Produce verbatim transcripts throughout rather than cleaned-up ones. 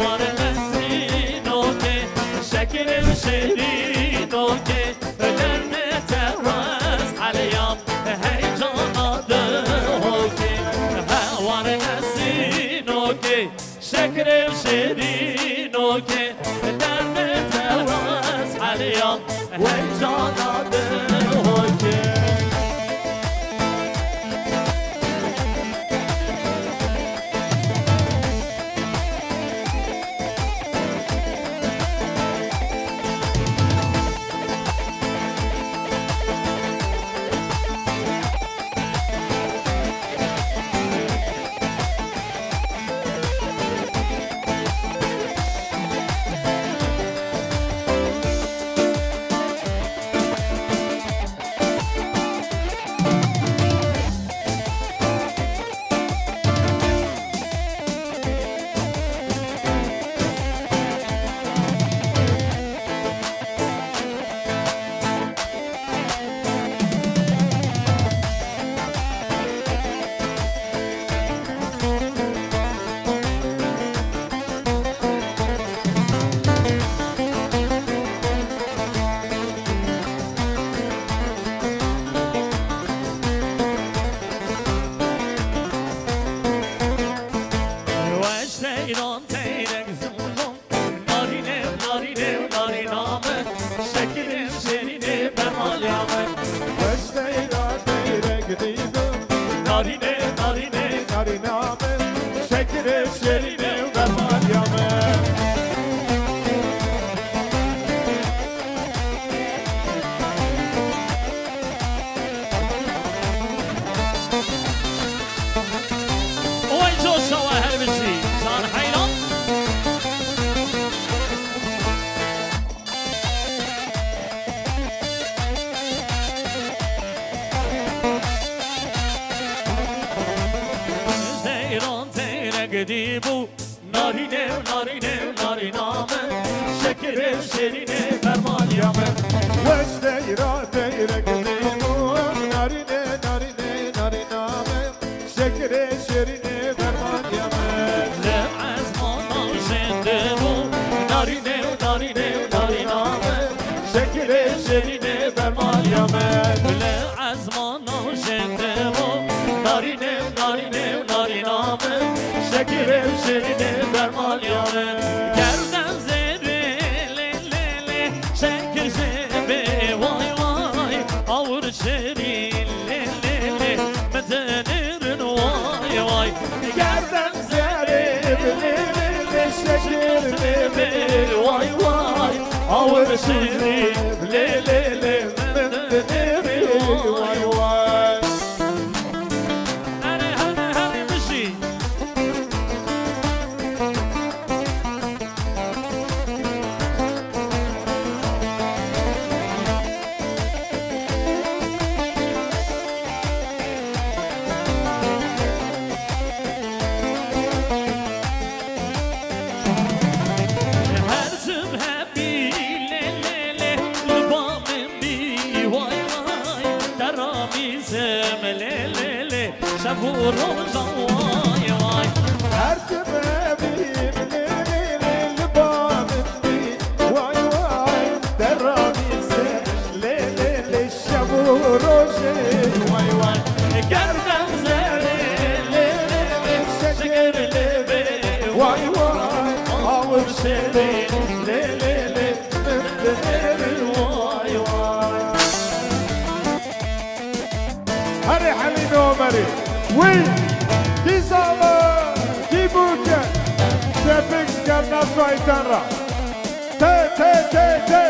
War mesînokê, şekirê û şêrînokê, derdê te wez heliya, heycana dihokê. He war mesînokê, şekirê û şêrînokê, derdê te wez heliya, heycana dihokê. Weş seyran teyrek zimzom, narîne, narîne, narîna min, şekirê şêrînê bermaliya min. Weş seyran teyrek dîdo, narîne, narîne, narîna min, şekirê şêrînê bermaliya min. Oy coşa we her bijî, can heyran. Seyran teyrek dîbû. Narîne, narîne, narîna min, şekirê şêrînê bermaliya min. Weş teyra teyrek dîbû. Narîne, narîne, narîna min, şekirê şêrînê bermaliya min. Li ezmana jêndibû. Narîne, narîne, narîna min, şekirê şêrînê bermaliya min. Li ezmana jêndibû. Narîne, narîne, narîna min, şekirê û şêrînê bermaliya min. Gerden zêrê lê, lê, lê, şekir jê bê, way, way, awir şêrîn lê, lê, lê, min dinêrin, way, way. Gerden zêrê lê, lê, lê, şekir lê bê, way, way, awir şêrîn lê, lê, lê, min dinêrin, way, way. Erê, hene, hene, bijî. Her tim hebî lê, lê, lê, li ba min bî, way, way, te ramîzim lê, lê, lê, şev û rojan, way, way. Her tim hebî lê, lê, lê, li ba min bî, way, way, te ramîzim lê, lê, lê, şev û rojê, way, way. Gerden zerê lê, lê, lê, şekir lê bê, way, way. Awir şêrîn lê, lê, lê, min dinêrin, way, way. Herê Helîmê Omerî. Wî. Kî zava, kî bûke. Şefik gerna Sueytan ra. Tê, tê, tê, tê.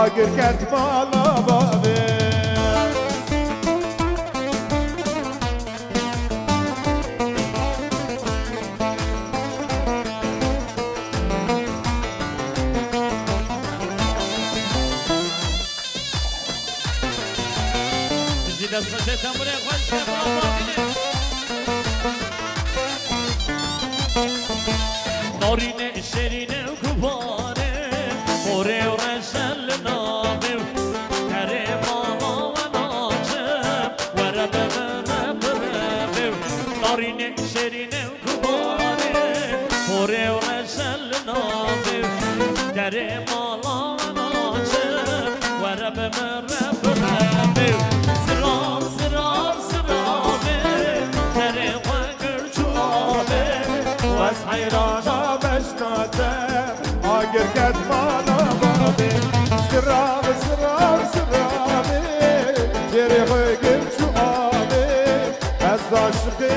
Agir ket mala bavê. Ji destxweşê tembûrê xweş ke bavê. Narîne şêrîne û gubane, xorê û reşel navê, terê mala we naçe, were bi min re birevê. Narîne şêrîne û gubane, xorê û reşel navê, terê mala we naçe, were bi min re birevê. Zirav, zirav, ziravê, terê xwe gir çû avê, wez heyraja beşna te, agir ket mala bavê. Zirav, zirav, ziravê, terê xwe gir çû avê, ez aşiqê